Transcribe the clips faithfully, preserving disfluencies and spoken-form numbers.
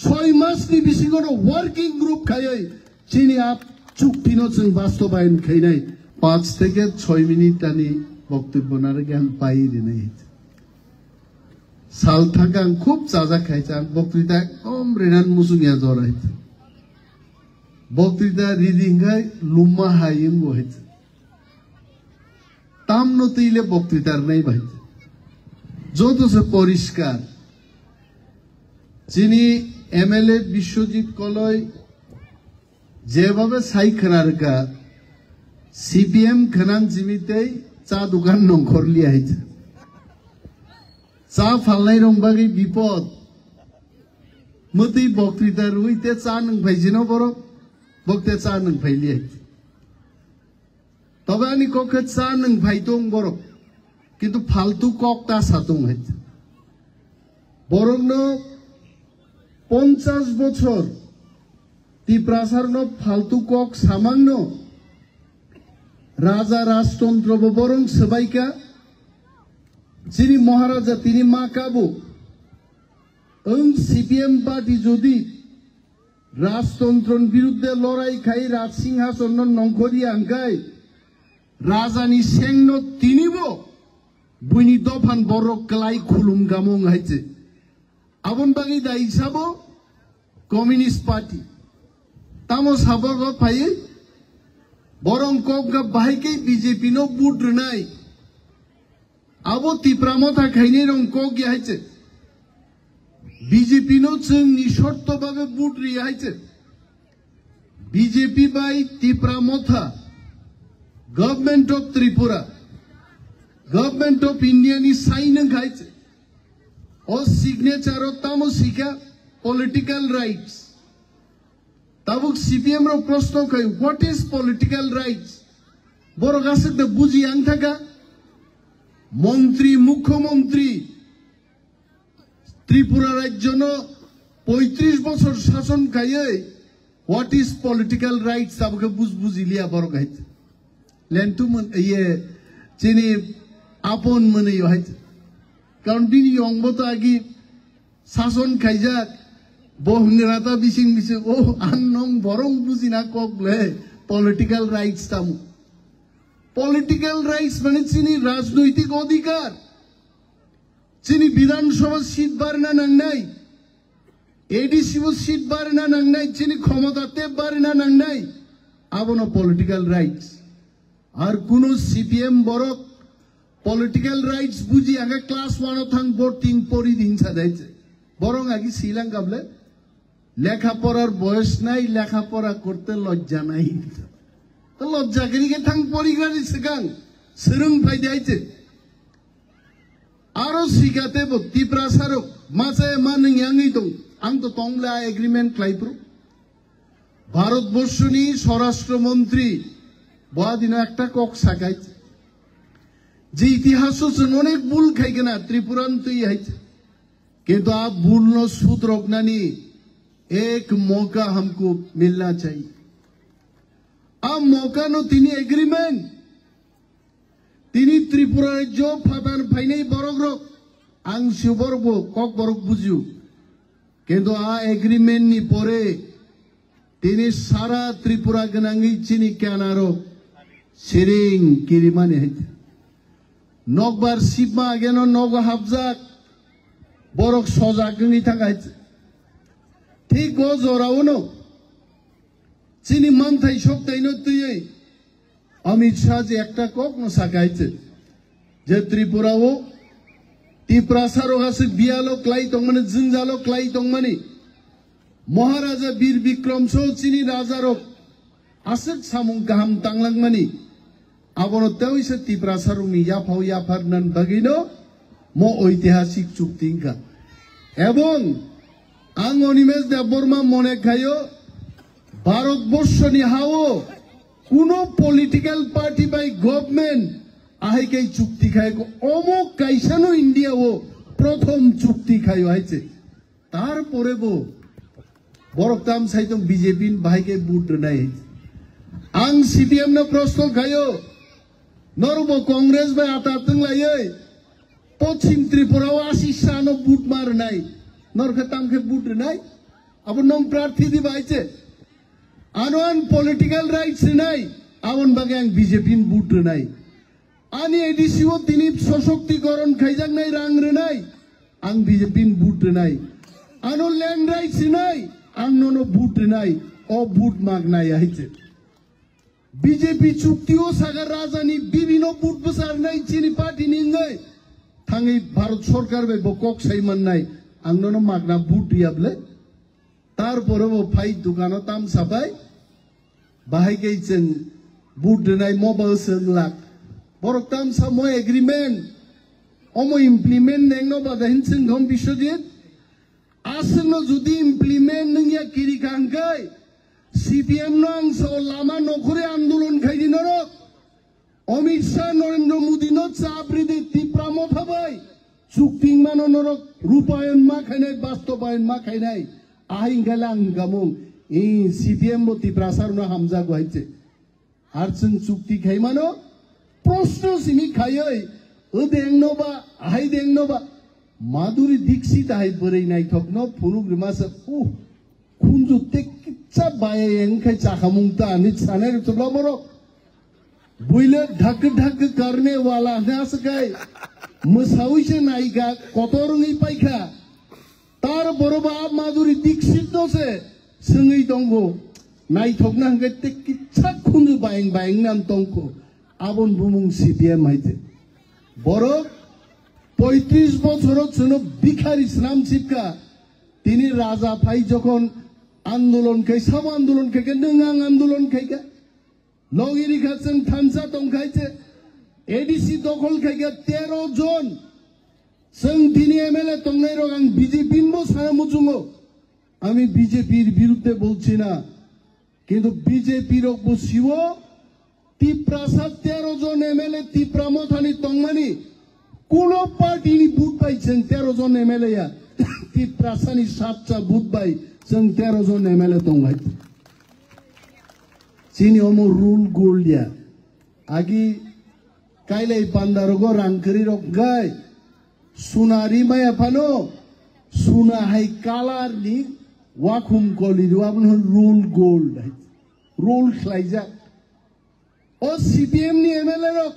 Choi mas ni bisingo no working group khaiwi chini a chukti no chwng bastobayan khainai. Panch theke choi minute ani boktobbo narwgwi ang pai rinai. Sal thangkhe ang khub chajak khai cha, ang boktwita ekdom renan muchung ya jora hai. Boktwita ridi hwnkhe lumma hai wngo hai. Tamno twi le boktwita rwnai bai. Joto se poriskar. Chini M L A Biswajit Koloi jebabe sai khwna rwkha, C P M khwnan simi tei cha dukan nongkhor li hai. Cha phalnai rok bagwi bipod. Mwtwi boktwita rwui te cha nwng phai jino borok, bok te cha nwng phai li hai. Tobe ani kok khe cha nwng phai tong borok, kintu faltu kok ta sa tong hai. Borokno ponchas bochor Tiprasarno faltu kok samangno raja rajtontro bo borong swbaika, chini Maharaja tini ma kabo. Wng C P M party jodi rajtontron birudde lorai khai raj singhasonno nongkhorya hwnkhe rajani sengno tinibo buini dophan borok klai khulum gamo wng hai se. Aboni bagwi dai sabo Communist Party. Tamo sabogo phaiwi borong kok ga bahai khe B J P no vote rwnai. Abo Tipra Motha khainai rong kok ya hai se. B J P no chwng ni shorto babe vote ri hai se. B J P bai Tipra Motha, Government of Tripura, Government of India ni sign wng hai se. O signature o tamo sikha political rights. Tabuk C P M rok proshno khai, what is political rights? Borok aswk da buji ang thaka. Montri, Mukhyamantri, Tripura rajyo no poitris bochor sason khaiwi, what is political rights? Tabuk khe buj buji liya borok hai. Lentu mun, iye, chini apon mwnwi hai. Karon bini yong bo to agi sason khaijak, bo hwngra ta bising bising, o, ang nong borong bujina kok le, political rights tamu. Political rights mane chini rajnoitik odhikar. Chini Bidhan Sabha seat barina nangnai, A D C bo seat barina nangnai, chini khomota tep barina nangnai, abono political rights. Ar kuno C P M borok political rights buji age class one o thang board tin pori din sa dai se. Borong agi silang gable lekha porar boyos nai, lekha pora korte lojja nai. To lojja giri ke thang pori gari segang serung phai dai se. Aro sigate bo Tiprasa rok machaya manung yangwi tong. Ang to tongla agreement khlai pro. Bharat Borshoni Swarashtra Montri bo adino ekta kok sakai. Je itihaso chwng onek bul khaigena Tripura ntwi hai. Kintu a bul no sudroknani ek moka hamko milna chahiye. A moka no tini agreement. Tini Tripura rajyo phatar phainai borok rok, ang sio borok bo kok borok bujio. Kintu a agreement ni pore tini sara Tripura gwnangwi chini kena rok siring kirimani hai. Nokbar sibma ageno nogo hapjak borok sojak wngwi thang hai. Thik o jora uno chini manthai soktai no twiwi Amit Shah je ekta kok no sakai se, je Tripura o Tiprasa rok aswk biyalo klai tongmani, jwngjalo klai tongmani, Maharaja Bir Bikram so chini raja rok aswk samung kaham tanglangmani, abono tei se Tiprasa rokni yaphao yaphar nan bagwino mo oitihasik chukti wngkha. Ebong ang Animesh Debbarma mone khaio, Bharat Borshoni hao kuno political party bai government ahai kai chukti khai ko omo kaisa no India o prothom chukti khaio hai se. Tarpore bo borok tam sai tong B J P ni bahai kai vote rwnai. Ang C P M no proshno khaio, norok bo Congress bai ata twng laioi Poschim Tripura o asi sa no vote ma rwnai, norok khe tam khe vote rwnai? Abo nwng prarthi di bai se. Ano ang political rights rinai, aboni bagwi ang B J P ni vote rinai. Ani A D C o tini soshokti koron khaijaknai rang rinai, ang B J P ni vote rinai. Ano land rights rinai, ang nono vote rinai, o vote magnai hai se. B J P chukti o saka raja ni bibi no vote bwsarnai chini party ni wngwi thangwi Bharat Sarkar bai bo kok sai mannai, ang nono magna vote riya bwle. Tarpore bo phai dukano tamsa bai, bahai khe chwng vote rinai mo bo swng lak. Borok tamsa mo agreement, omo implement nengno bada hin chwng thom Biswajit. Aswkno jodi implement nungya kiri kha hwnkhe, C P M no ang sao lama nokhorwi andolon khaidi norok. Amit Shah, Narendra Modi no chap ridi Tipra Motha bai. Chukting mano norok rupayon ma khainai, bastobayon ma khainai. Ahai hwnkhe lang hwnkhamung, i C P M bo Tiprasa rwno hamjago hai se. Ar chwng chukti khaimano, proshno simi khaiwi, o dengno ba, ahai dengno ba, Madhuri Dixit ahai bwrwi naithokno phunuk rwmasa, uh, khunju tei kitsa bayai wngkhai chakhamung ta hinwi sanai rwchapla borok. Buile dhak dhak karne wala hwnwi aswk kai, mwsaui se naikha, kotor wngwi paikha. Tar boro ba Madhuri Dixit no se swngwi tongo. Naithokna hwnkhe tei kitsa khunju bayang bayang nan tongkho. Abon bumung C P M hai se. Borok poitris bochoro chwngno bikhari swnam sipkha. Tini raja phai jokhon andolon khai, sabo andolon khai khe, nwng ang andolon khai kha. Logini kha chwng thansa tongkhai se, A D C dokhol khaikha tero jon. Chwng tini M L A tongnairok ang B J P ni bo sana muchungo. Ami B J P ni birudde bolchi na. Kintu B J P rok bo siwo Tiprasa tero jon M L A Tipra Mothani tongmani. Kuno party ni vote bai chwng tero jon M L A ya. Tiprasa ni satcha vote bai chwng tero jon M L A tonghai. Chini omo rule gold ya. Agi kailai pandarogo rang kwrwi rok gai. Suna ri maya phano suna hai kalar ni wakhum koli ri abono rule gold hai. Rule khlaijak. O C P M ni M L A rok,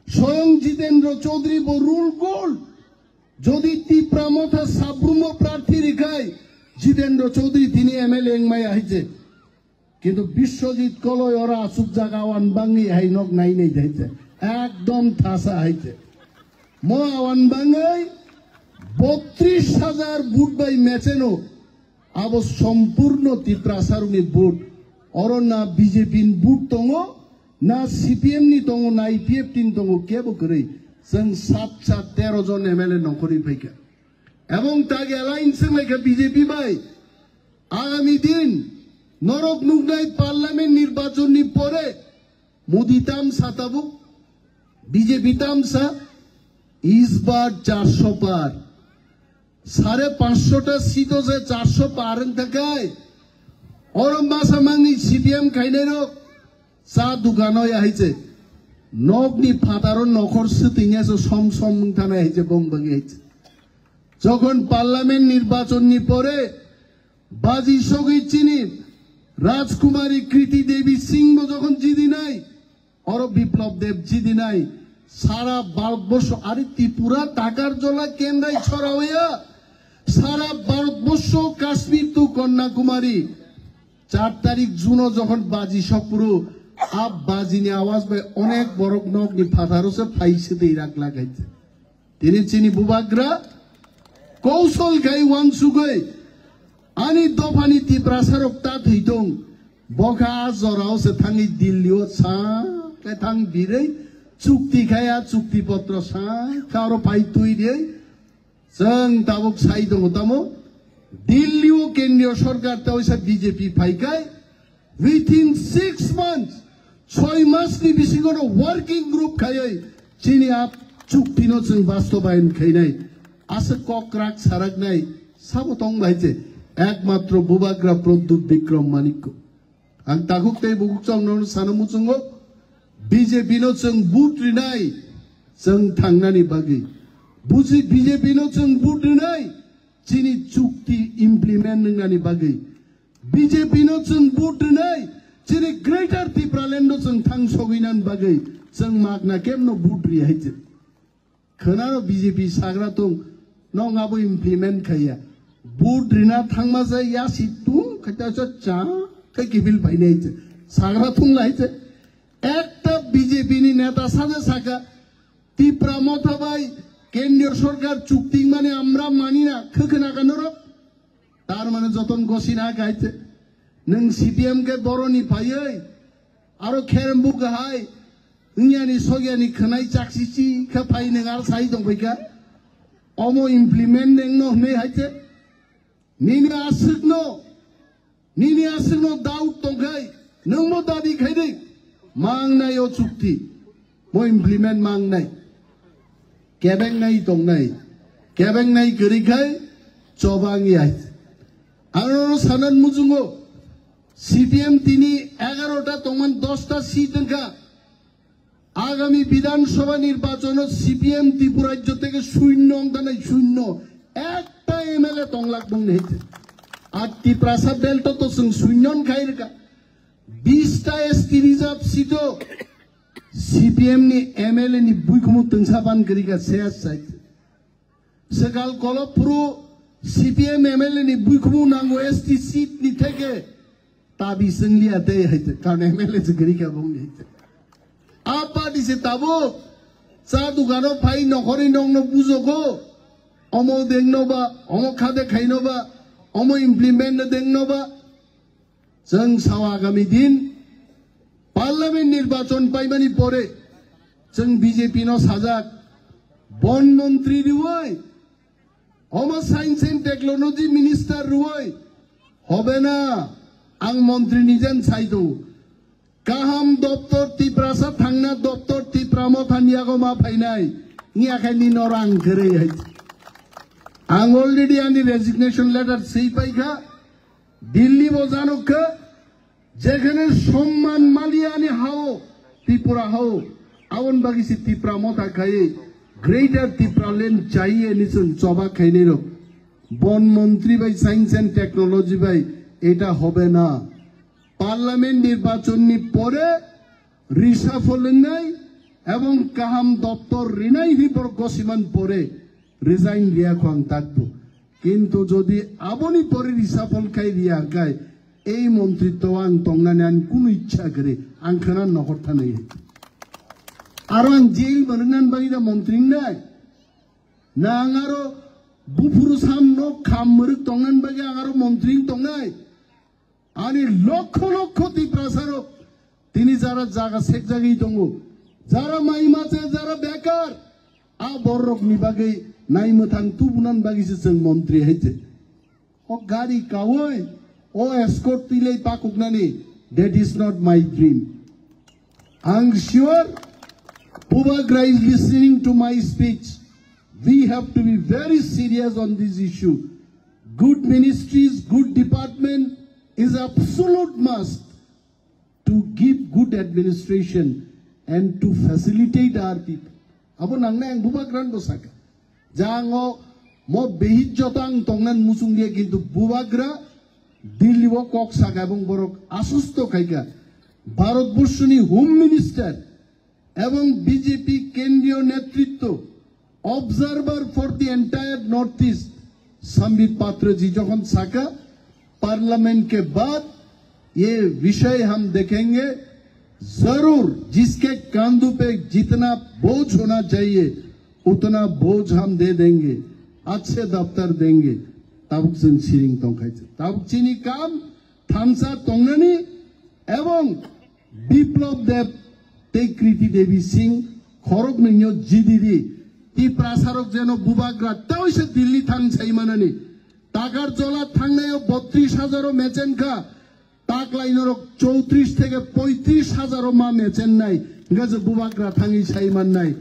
soyong Jitendra Chaudhary bo rule gold. Jodi Tipra Motha Sabrumo prarthi rikhai, Jitendra Chaudhary tini M L A wngmaya hai je. Kintu Biswajit Koloi ora asuk jaga awan bangwi hai nok nai nai hai je. Ekdom thasa hai je. Mo awan bangwi botris hajar vote bai mecheno. Abo sompurno Tiprasarokni vote. Oro na B J P ni vote tongo, na C P M ni tongo, na I P F T ni tongo, kebo kwrwi. Chwng sat sat tero jon M L A nongkhorwi phaikha. Ebong tagi alliance wnglaikha B J P bai. Agami din norok nuknai parliament nirbachon ni pore Modi tamsa tabuk, B J P tamsa, isbar charsho par. Sare panchsho ta seat o je charsho par wng takai. Oro masa mangni C P M khainai rok cha dukan o ya hai se. Nok ni phataro nokhor swtwngya se som som wng thanai hai se bong bagi hai se. Jokhon parliament nirbachon ni pore baji sogwi chini Rajkumari Kriti Devi Singh bo jokhon jidinai, oro Biplab Deb jidinai, sara Bharatborsho, ari Tripura, Takarjola, Kendrai chora oya, sara Bharatborsho, Kashmir to Kanyakumari, char tarik June o jokhon baji sokpuru, a baji ni awaj bai onek borok nok ni phatharo se phai se dei rak lagai. Tini chini bubagra koushol khai wansugwi ani dophani Tiprasarok ta thwi tong. Bokha a jorao se thangwi Delhi o sa khe thang birwi chukti khai a chukti potro sa khe aro phai twi rwi. Chwng tabuk sai tongo tamo Delhi o kendriyo sorkar ta oisa B J P phai khai. Within six months, soi mas ni bisingo no working group khaiwi chini a chukti no chwng bastobayon khainai. Aswk kok rak saraknai sabo tong bai che ekmatro bubagra Pradyut Bikram Manikko. Ang takhuk tei bukhuk chong no sana muchungo B J P no chwng vote rinai chwng thangnani bagwi. Buji B J P no chwng vote rinai chini chukti implement wngnani bagwi. B J P no chwng vote rwnai, chini Greater Tipraland no chwng thang sogwinani bagwi chwng magna kemno vote ri hai chwng. Khwnaro B J P sagra tong, nong abo implement khaiya. Vote rina thangma jai ya si tung khaita cha cha khai kibil painai chwng. Sagra thung lai chwng. Ekta B J P ni neta saja saka, Tipra Motha bai kendriyo sorkar chukti mane amra mani na, khwkhwna ka norok? Tar mane joton gosi na kaite. Nwng C P M khe boroni phaiwi, aro kherembu kahai, wngyani sogyani khwnai chaksichi khe phai nwng ar sai tong phaikha. Omo implement nengno hwnwi haite. Nini aswkno, nini aswkno doubt tongkhai, nwngbo dabi khaidi, mangnai o chukti, bo implement mangnai, kebengnai tongnai, kebengnai kwrwi khai chobang yai. Ang oro sanan muchungo, C P M tini egarota tongman dosta seat wngkha. Agami Bidhan Sabha nirbachon o C P M Tripura rajyo theke shunyo wngtanai, shunyo. Ekta M L A tonglak bong nei. Ar Tiprasa belt o to chwng shunyo wngkhai rwkha. Bista S T reserve seat o C P M ni M L A ni buikhumu twngsa ban kwrwi kha, se sai. Swkal Kolophuru C P M M L A ni buikhumu nango S T seat ni theke tabi swngliya tei hai te, karon M L A se gari ka bong ni hai te. A party se tabuk cha dukano phai nokhorwi nongno bujogo, omo dengno ba, omo khade khaino ba, omo implement no dengno ba. Chwng sao agami din parliament nirbachon paimani pore chwng B J P no sajak, bon montri riwi, omo science and technology minister riwi, hobe na, ang montri ni jen sai tongo. Kaham doptor Tiprasa thangna doptor Tipra Mothani yago ma phainai, ngiya khe nino rang kwrwi hai. Ang already ani resignation letter sei paikha, Delhi bo janok kha, Jekhane somman maliya ani hao, Tripura hao, aboni bagwi se Tipra Motha khai, Greater Tipraland chaiye ni chwng choba khainai rok. Bon montri bai science and technology bai eta hobe na. Parliament nirbachon ni pore reshuffle wngnai ebong kaham doptor rinai hi borok gosiman pore resign riya kho ang takbo. Kintu jodi aboni pore reshuffle khai riya khai, ei montritwo ang tongnani ani kunu ichha kwrwi, ang khwna nohor thanai. Aro ang jail bo rwngnan bagwi da montri wngnai? Na ang aro buphuru sam nok kham mwrwk tongnan bagwi ang aro montri wng tongnai? Ani lokho lokho Tiprasarok tini jara jaga sekjagwi tongo, jara mai mache, jara bekar, a bororokni bagwi naimwthang tubunan bagwi se chwng montri hai se. O gari kaui, o escort twilai pakuknani, that is not my dream. Ang sure Bubagra is listening to my speech. We have to be very serious on this issue. Good ministries, good department is absolute must to give good administration and to facilitate our people. Abo nangnai ang Bubagrano saka. Jango mo behit joto ang tongnan muchung dia kintu Bubagra Delhi o kok saka ebong borok asusto khaika. Bharat Borshoni Home Minister ebong B J P kendriyo netritwo, observer for the entire North East, Sambit Patra ji jokhon saka, Parliament ke baad ye vishay hum dekhenge, zarur jiske kandhu pe jitna boj hona chahiye, utna boj hum de denge, achhe daftar denge, tabuk chwng siring tongkhai. Tabuk chini kam thamsa tongnani ebong Biplab Deb tei Kriti Devi Singh khoroknwino jididi Tiprasarok jeno Bubagra taoisa Delhi thang saimanani. Takarjola thangnaio botris hajaro mechen kha, taklai norok chowtris theke poitris hajaro ma mechen nai, hingkha je Bubagra thangwi saimannai.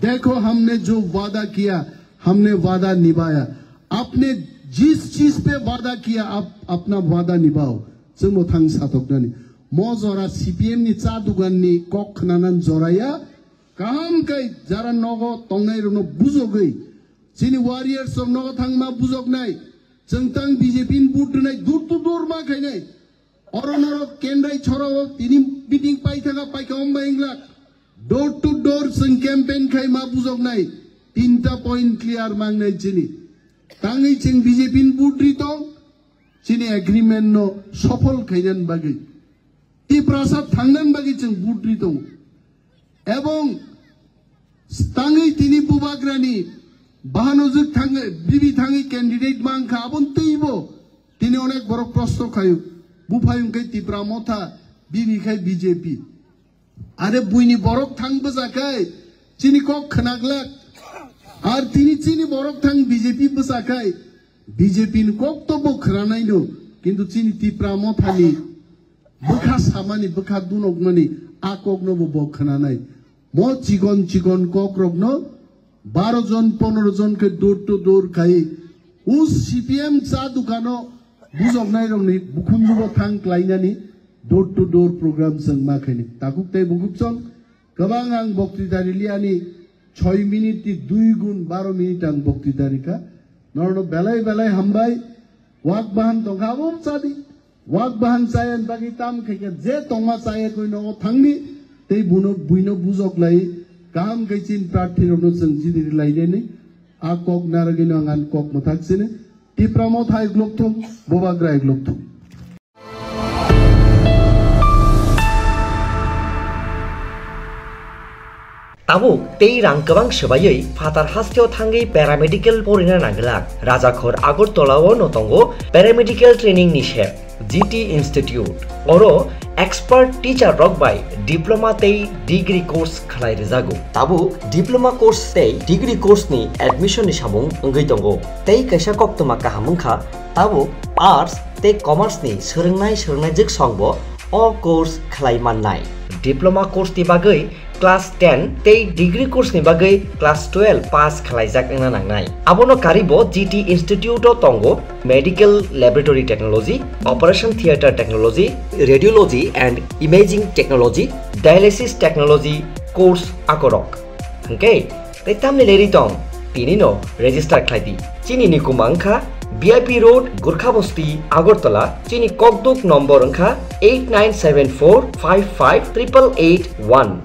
Dekho, humne jo wada kiya, humne wada nibhaya. Apne jis cheez pe wada kiya, aap apna wada nibhao. Chwngbo thang satoknani. Mo jora C P M ni cha dugan ni kok khnanan jora ya. Kaham khe jara nogo tongnai rokno bujogwi Chini warriors rok nogo thangma bujoknai. Chwng tang B J P ni vote rwnai, door to door ma khainai. Oro norok kendrai chorao tini meeting paithaka paika omba inglak. Door to door chwng campaign khai ma bujoknai. Tinta point clear mangnai chini. Tangwi chwng B J P ni vote ri tong. Chini agreement no sophol khainani bagwi. Tiprasa thangnani bagwi chwng vote ri tongo. Ebong tangwi tini bubagrani bahano jwk thangwi, bibi thangwi candidate mankha, aboni twibo tini onek borok prosto khaio. Buphai wngkhe Tipra Motha, bibi khai B J P. Are buini borok thang bwsa khai chini kok khwnaglak. Ar tini chini borok thang B J P bwsa khai B J P ni kok to bo khwnanai no, kintu chini Tipra Mothani bwkha samani, bwkha dunokmani a kokno bo bo khwnanai. Mo chikon chikon kokrokno baro jon pondro jon khe door to door khai, o C P M cha dukano bujoknairokni bukhunjubo thang klainani door to door program chwng ma khaini. Takhuk tei bukhuk chwng kwbang ang boktwita riliani, choi minute ni dui gun baro minute ang boktwita rikha. Norokno belai belai hambai. Wak bahan tongkha abo chadi. Wak bahan chaya bagwi tam khaikha, je tongma chaya koi nogo thangni tei buno buino bujok lai, kaham khe chin prarthi rokno chwng chini rilai nani. A kok naragino ang an kok mwthak sini. Tipra Motha hai glok thung, Bubagra hai glok thung. Tabuk tei rang kwbang swbaiwi phatar hasteo thangwi paramedical porina nanglak. Rajakhor Agartala-o no tongo paramedical training ni sep, G T Institute. Oro expert teacher rok bai diploma tei degree course khlai rwjago. Tabuk diploma course tei degree course ni admission ni samung wngwi tongo. Tei kaisa koktwma kaham wngkha, tabuk arts tei commerce ni swrwngnai swrwngnaijwk songbo o course khlai mannai. Diploma course ni bagwi class ten tei degree course ni bagwi class twelve pass khlaijak wngna nangnai. Abono karibo G T Institute o tongo Medical Laboratory Technology, Operation Theatre Technology, Radiology and Imaging Technology, Dialysis Technology course akorok. Hwnkhe tei tamni leri tong, tini no register khlai di. Chini nikuma wngkha B I P Road, Gurkha Bosti, Agartala. Chini kokduk nombor wngkha eight nine seven four five five triple eight one.